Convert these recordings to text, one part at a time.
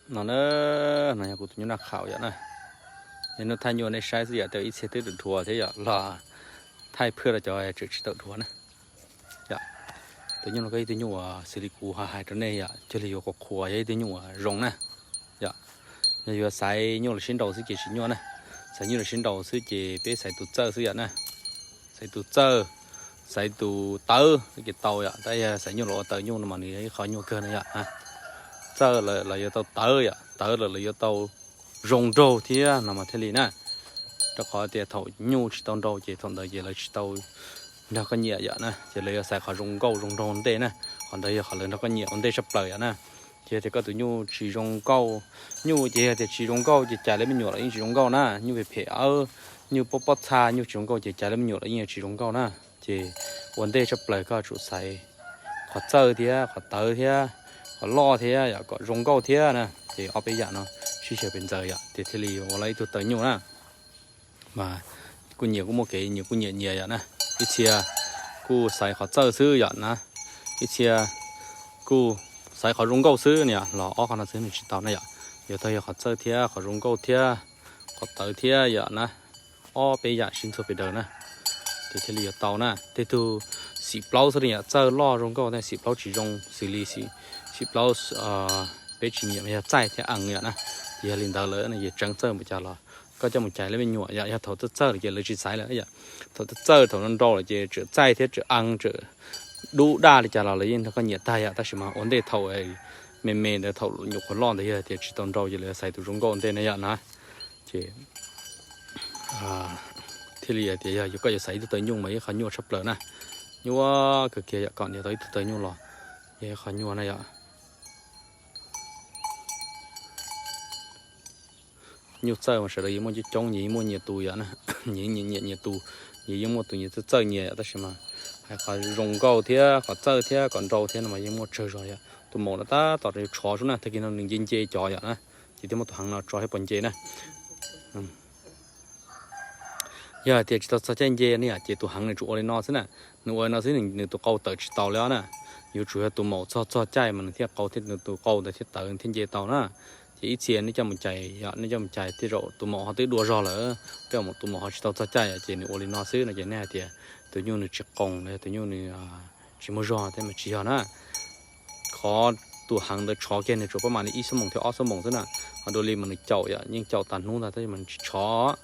No na, no yog kuv tus nyuj noj qhaum yom na. Yog hnub thaij nyuj nej saib xwb yom, tau ib txhia twb dhuav thiab yom, los thaij phwj rau cov tseem tsis tau dhuav na. Yom, tus nyuj no yog ib tug nyuj uas xws li kuv hais rau nej yom, cuag li yuav qhuav qhuav, yog ib tug nyuj uas zoo na. Yom, yog yuav xaiv nyuj los sib nraus xwb ces tsis nyuaj na. Xaiv nyuj los sib nraus xwb ces peb xaiv tus txawj xwb yom na. Xaiv tus txawj, xaiv tus tawv xwb ces tau yom, tab yog xaiv nyuj los ua tawv nyuj no mas nws yog ib qho nyuaj kawg na yom. Txawj los yuav tau tawv yom, tawv los yuav tau zoo nraug thiab no mas thiaj li na. Rau qhov tias thaum nyuj tsis tau nraug ces thaum ntawd ces lawv tsis tau nrog koj nyiam yom na, ces lawv yuav xaiv qhov zoo nkauj zoo nraug ntej na. Qhov ntawd yog qhov lawv nrog koj nyiam ua ntej tshaj plaws yom na. Ces yog tias koj tus nyuj tsis zoo nkauj, nyuj ces yog tias tsis zoo nkauj ces cais lawv me nyuam los yeej tsis zoo nkauj na. Nyuj phem phem, nyuj pob pob txha, nyuj tsis zoo nkauj ces cais lawv me nyuam los yeej tsis zoo nkauj na. Ces ua ntej tshaj plaws koj tsum xaiv qhov txawj thiab qhov tawv thiab qhov loj thiab yom, kom zoo nkauj thiab na. Ces ob peb yam no sib xyaw pes ntxaws yom, ces thiaj li ua lawm ib tug tawv nyuj na. Mas kuj nyias kuj muaj kev nyias kuj nyiam nyias yom na. Ib txhia kuj xaiv qhov txawj xwb yom na, ib txhia kuj xaiv qhov zoo nkauj xwb na yom, los ob qhov no xwb nws tsis tau na yom. Yuav tau yog qhov txawj thiab qhov zoo nkauj thiab qhov tawv thiab yom na, ob peb yam sib ntxuag pes daws na, ces thiaj li yuav tau na. Tej tug xim plaub xwb yom, txawj loj zoo nkauj tab xim plaub tsis zoo, xws li xim plaub peb tsis nyiam yog txaij thiab ees yom na. Ces yog li ntawd lawm no ces tseev txawj npaum cas los koj coj mus cais lawv me nyuam yom, yog thaum txawj txawj lawm ces lawv tsis xaiv lawm yom. Thaum txawj txawj thaum no nrau lawm ces tseem txaij thiab tseem ees tseem dub daj li cas los lawv yeej nrog koj nyiam tag yom. Tab sis mas ua ntej thaum me me ntawd thaum nyuam qhuav loj ntawd yog tias tsis tau nrau ces lawv xaiv tus zoo nkauj ntej na yom na. Ces thiaj li hais tias yog koj yuav xaiv ib tug tawv nyuj mas ib qho nyuaj tshaj plaws na. Nyuaj kawg kiag yom, kom nias tau ib tug tawv nyuj los yog ib qho nyuaj na yom. Nyuj txawj mas sawv daws yeej muaj coob coob, nyias yeej muaj nyias tus yom na. Nyias yeej nyiam nyias tus, nyias yeej muaj tus nyias txawj txawj nyias yom, tab sis mas hais qhov zoo nkauj thiab qhov txawj thiab qhov nrau thiab no mas yeej muaj tsawg zog yom. Tus maum no tab tom yuav tshov sub na, tag kis no nws nce nce cov yom na, ces thiaj muab tus heev no tso thiab pos nce na. Yog hais tias tsis tau txog caij nce ne yom, ces tus heev nws tsuas ua li no xwb na. Nws ua li no xwb nws tus qau tawm tsis taus li os na. Yuav tsum yog tus maum txog txog caij mas nws thiaj qau thiab nws tus qau ntawd thiaj tawv thiaj nce tau na. Ces ib txhia nej coj mus cais yom, nej coj mus cais tej zaum tus maum ho twb dua zog lawm, tej zaum tus maum ho tsis tau txog caij yom, ces nws ua li no xwb no ces nej hais tias tus nyuj nws tsis qoos los yog tus nyuj nws tsis muaj zog thiab mas tsis yog na. Qhov tus heev ntawd tshov kiag nws tsuas pab mam li ib xuab moos thiab ob xuab moos xwb na. Ho dua li mas nws caum yom, yeej caum tas hnub ntag tab sis mas nws tsis tshov.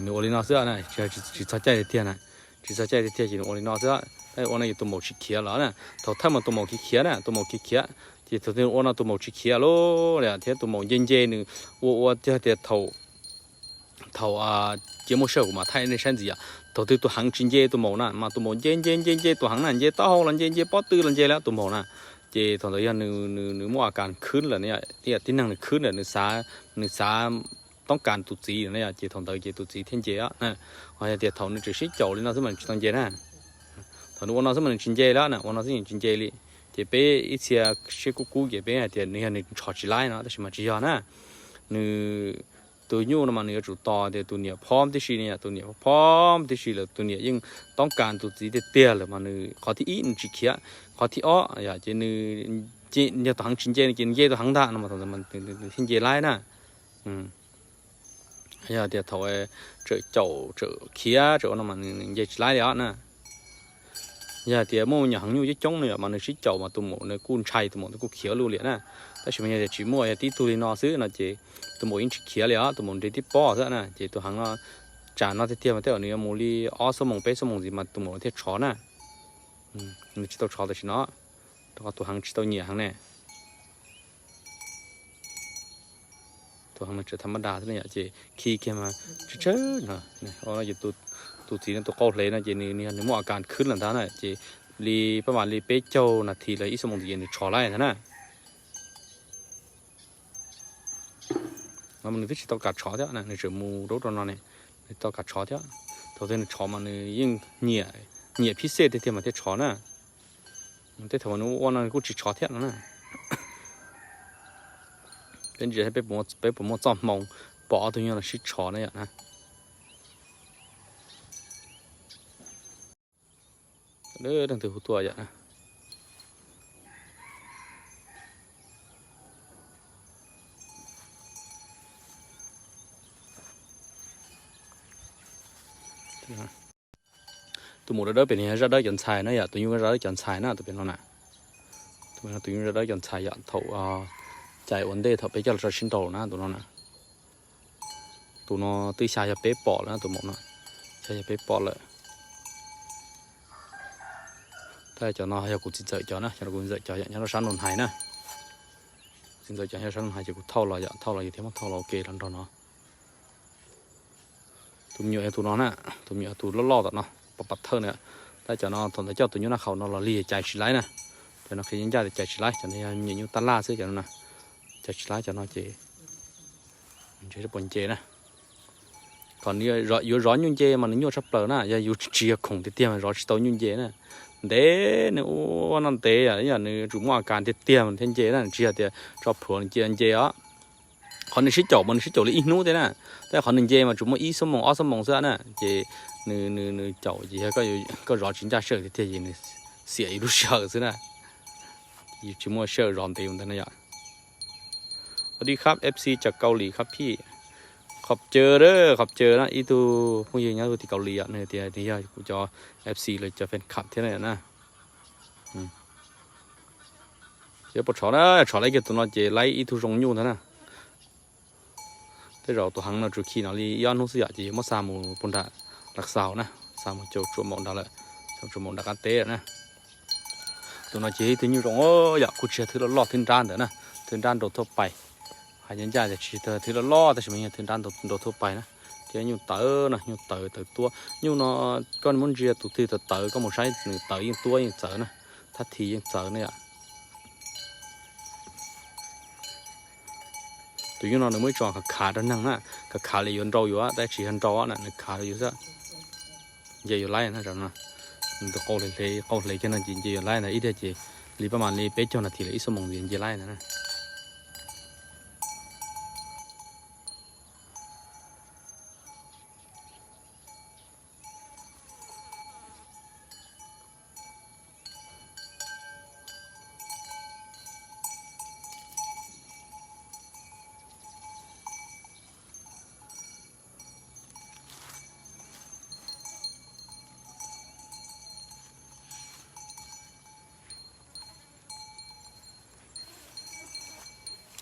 Nws ua li no xwb na, tsis txog caij tiag tiag na, tsis txog caij tiag tiag ces nws ua li no xwb. Tab ua no yog tus maum tsis khiav lawm na. Thaum thawj mas tus maum khiav khiav na, tus maum khiav khiav, ces thaum twg ua no tus maum tsis khiav lawm thiab tus maum nce nce nws ua ua tiag tias thaum thaum cia muaj sij hawm kuv mam thaij nej saib ntxiv yom. Thaum twg tus heev tsis nce tus maum na mas tus maum nce nce nce nce tus heev na, nce taub hau los nce, nce pob tw los nce li tus maum na. Ces thaum ntawd yog nws muaj a kas khwb lawm, tib neeg nws khwb lawm, nws xav, nws xav toob kas tus txiv lawm na yom, ces thaum ntawd ces tus txiv thiaj nce na. Ho yog tias thaum nws tseem sib caum li no xwb mas nws tsis tau nce na. Thaum nws ua no xwb mas nws tsis nce li na, ua no xwb nws tsis nce li. Ces peb ib txhia siab kub kub ces peb hais tias nws yog nws ntshov tsis laib no, tab sis mas tsis yog na. Nws, tus nyuj no mas nws yuav tsum tos tias tus niam phob tib si ne yom, tus niam phob tib si lawm tus niam yeej toob kas tus txiv tiag tiag lawm mas nws qhov thib ib nws tsis khiav, qhov thib ob yom ces nws, yog tus heev tsis nce ces nws nce tus heev ntag no mas thaum ntawd nws thiaj nce laib na. Yog tias thaum tseem caum tseem khiav tseem ua no mas nws nce tsis laib li os na. Yog tias muaj me nyuam heev nyuj coob coob no yom mas nws sib caum mas tus maum nws kuj ntshai, tus maum nws kuj khiav luj liam na. Tab sis mas yog tias tsis muaj, yog tib tug li no xwb no ces tus maum yeej tsis khiav li os, tus maum nres tib pob xwb na. Ces tus heev no, tsam no tiag tiag mas tej zaum nws yuav mus li ob xuab moos peb xuab moos ntxiv mas tus maum thiaj tshov na. Nws tsis tau tshov tam sim no, rau qhov tus heev tsis tau nyiam heev ne. Tus heev no tseem tham mab das xwb na yom, ces khi kiag mas tsawg tsawg no, tus txiv no tus qau hle no ces nws, nws muaj a kas khwb lawm ntag na, ces li pab mas li peb caug nas this los ib xuab moos ntxiv ces nws tshov laib ntag na. No mas nws twb tsis tau kam tshov thiab na, nws tseem mus rau rau no ne, nws tau kam tshov thiab. Thaum twg nws tshov mas nws yeej nyiam, nyiam phib xej tiag tiag mas thiaj tshov na. Tej thaum mas nws ua no nws kuj tsis tshov thiab no na. Peb ntsia peb puas muaj txoj hmoo pom ob tug nyuj no sib tshov na yom na. Leej twg hu tuaj yom na. Tus maum dawb dawb pem no yog zaj dawb cov ntxhais na yom, tus nyuj zaj dawb cov ntxhais na, tus pem no na. Tus, tus nyuj zaj dawb cov ntxhais yom, thaum cais ua ntej thaum peb coj los tso sib nraus na, tus no na. Tus no twb xya yog peb pom lawm, tus maum no xya yog peb pom lawm. Tab cov no yog kuv txiv ntxawm cov na, cov no kuv txiv ntxawm cov yom, nyob rau sab nraud hais na. Kuv txiv ntxawm cov nyob sab nraud hais ces kuv thauj los yom, thauj los yus thiaj muab thauj los ua ke los nrog no. Tus me nyuam yog tus no na, tus me nyuam yog tus loj loj tom no, pov pov thawj na. Tab cov no thaum ntawd coj tus nyuj naj qhaum no los lig cais tsis laib na. Cov no qhia ncaj tias cais tsis laib, cov no yog me nyuam nyuj tab laj xwb, cov no na. Cais tsis laib cov no ces ntshe puas nce na. Qhov yuav zov nyuj nce mas nws nyuaj tshaj plaws na, yog yus tsis yog khoom tiag tiag mas zov tsis tau nyuj nce na. Ntev nws ua no ntev, yog nws tsum muaj a kas tiag tiag mas thiaj nce na, tsis yog tias tso plhuav nws cia nce os. Qhov nws sib caum mas nws sib caum li ib hnub thiab na, tab qhov nws nce mas tsuas muaj ib xuab moos ob xuab moos xwb na, ces nws nws nws caum ces yog koj zov tsis ncaj sij hawm tiag tiag ces nws xiam ib lub sij hawm xwb na. Yus tsis muaj sij hawm zov ntev ua ntawd na yom. Ua di khab F C cov Kaus Lim khab phij. Qhov caw, qhov caw na ib tug phooj ywg nyob tim Kaus Lim os, nws tias nws yog kuv cov F C los cov fan club thiab na yom na. Ces puas tshov na, tshov laib kiag tus no ces laib ib tug zoo nyuj ntag na. Tej zaum tus heev no tsuas khi no li ib ob hnub xwb yom, ces yuav muab xa mus puag nram Lav Xaus na, xa mus caum tsuam maum nrad lawm, caum tsuam maum nram qab teb lawm na. Tus no ces ib tug nyuj zoo yom, kuj tsis yog thwb loj loj thwb nrab ntawd na, thwb nrab nrau thuaj pais. Hais ncaj ncaj tias tsis yog thwb loj loj tab sis mas yog thwb nrab nrau thuaj pais na. Thiab nyuj tawv no, nyuj tawv tawv tuab. Nyuj no koj muab ntsia tus twg tawv tawv koj mus saib nws tawv yeej tuab yeej txawv na, thab thi yeej txawv na yom. Tus nyuj no nws muaj ib tso khav khav rau neeg na, khav khav li yuav nrau yus, tab tsis yog nrau na, nws khav rau yus xwb. Nce yuav laib na, nws tus qau hle, qau hle kiag no ces nce yuav laib ntag, ib tiag ces li pab mas li peb caug nas this lawm ib xuab moos nce laib ntag na.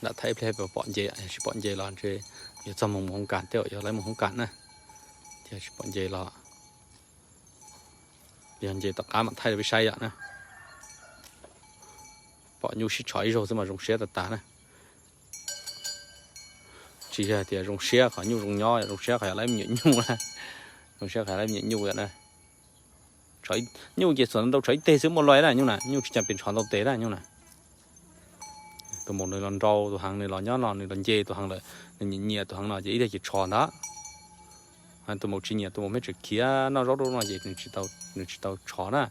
Lam thaij ib pliag pom nce, tsis pom nce los ntshe yuav txog mus mus hoob kas thiab, yog lawv mus hoob kas na, thiaj tsis pom nce los. Yog nce tom qab mam thaij rau peb saib yom na. Pom nyuj sib tshov ib zaug xwb mas zoo siab tas tas na. Tsis yog tias zoo siab qhov nyuj zoo nyob, zoo siab qhov yog laib me nyuam nyuj na. Zoo siab qhov yog laib me nyuam nyuj yom na. Nyuj ces txhuam ntau tshov ib teg xwb muaj loj na nyuj na, nyuj tsis cas pes tshov ntau tes na nyuj na. Tus maum nws los nrau tus heev, nws los nyob no nws los nce tus heev lawm, nws nyiam nyiam tus heev no ces ib tiag ces tshov ntag. Tus maum tsis nyiam, tus maum pheej tseem khiav noj zaub rau no ces nws tsis tau tshov na.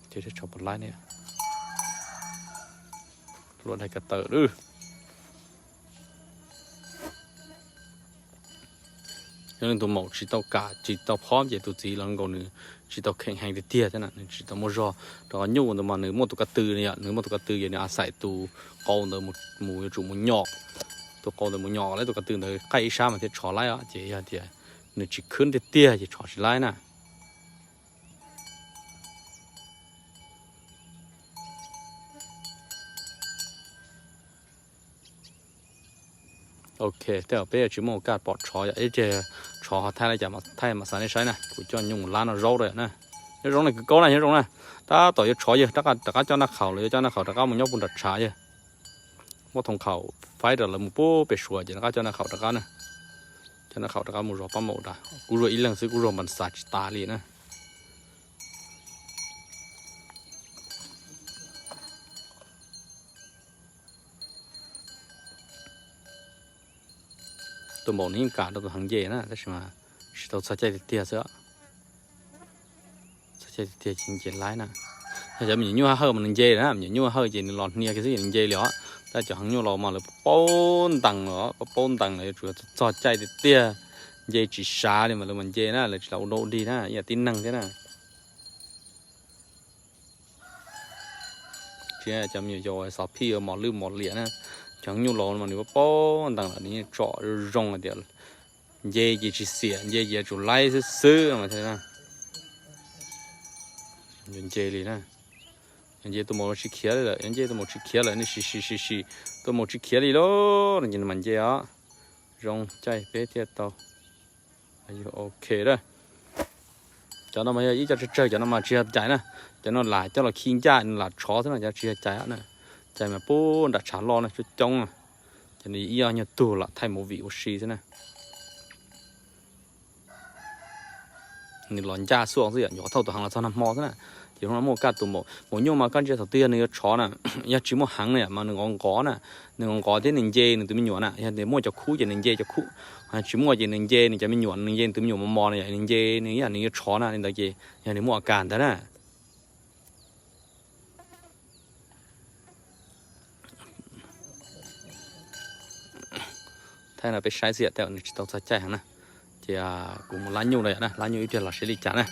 Ces tshov puas laib ne. Luaj dai ko taw lawm. Yog leej tus maum tsis tau kam tsis tau phob ces tus txiv los nkaus nws tsis tau kheev heev tiag tiag thiab na, nws tsis tau muaj zog. Rau qhov nyuj ntawd mas nws muaj tus ko tw yom, nws muaj tus ko tw ces nws a xais tus qau ntawd mus yuav tsum mus nyom, tus qau ntawd mus nyom lawm tus ko tw ntawd qaij ib sab mas thiaj tshov laib os. Ces yog tias nws tsis khwb tiag tiag ces tshov tsis laib na. Ok, tej zaum peb yuav tsis muaj kaj pom tshov yom, ib tsam tshov ho thaij li cas thaij mam xa nej saib na. Kuv coj nyuj mus lab noj zaub rau yom na. Nyob zoo na kwv Kaub na, nyob zoo na. Tab tom yuav tshov yawg rov qab coj naj qhaum los yuav coj naj qhaum rov qab mus nyob puag nram tshav yawg. Muab thoo qhaum faib rau lawv mus puag pem Suav ces rov qab coj naj qhaum rov qab na. Coj naj qhaum rov qab mus zov pab maum nrad. Kuv zuag ib leeg xwb kuv zuag npas xav tsis tas li na. Tus maum nws yeej kam rau tus heev nce na tab sis mas tsis tau txog caij tiag tiag xwb. Txog caij tiag tiag ces nce laib na. Yog cov me nyuam nyuj hawj mas nws nce na, me nyuam nyuj hawj ces nws los hnia kiag xwb ces nws nce li os. Tab cov heev nyuj laus mas lawv paub ntees los, paub ntees los yuav tsum txog caij tiag tiag, nce tsis sav li mas lawv mas nce na, lawv tsis lam ua dog ua dig na, ib yam tib neeg thiab na. Tsis cov me nyuam yaus xov phij mos lwj mos liam na, Cov nyuj laus mas nws paub ntees lawm, nws yeej tsom zoo zoo hais tias nce ces tsis xiam, nce ces yuav tsum laib xwb xwb no thiab. Nce li na, nce tus maum tsis khiav li lawm, nce tus maum tsis khiav lawm, nws sim sim sim sim, tus maum tsis khiav li lauj, no ces nws mam nce os. Zoo caij peb thiaj tau. Ok a. Cov no mas yog ib co tsawg tsawg, cov no mas tsis yog cais na. Cov no lam coj los khi ncaj, lam tshov xwb no, cov tsis yog cais na. Cais mas pub nram tshav loj no coob coob na. Cov no ib yog nyuag tug lam thaij movie ua si xwb na. Nws los ncaj xuaj xwb yom, nyuam qhuav thauj tus heev los txog nag hmo xwb na. Ces hnub no muaj kaj tus maum, maum nyuj mas koj ntsia thaum twg yog nws yuav tshov na, yog tsis muaj heev na mas nws nqov nqov na, nws nqov nqov thiab nws nce nws tus me nyuam na, yog nws muaj cov khub ces nws nce cov khub, tsis muaj ces nws nce nws cov me nyuam, nws nce nws tus me nyuam mos mos na, yog nws nce nws ib yam nws yuav tshov na li ntawd ces yog nws muaj a kas ntawd na. Thaij no peb saib xwb yom, tej zaum nws tsis tau txog caij heev na. Ces kuv mus lab nyuj no yom na, lab nyuj ib pliag los seb li cas na.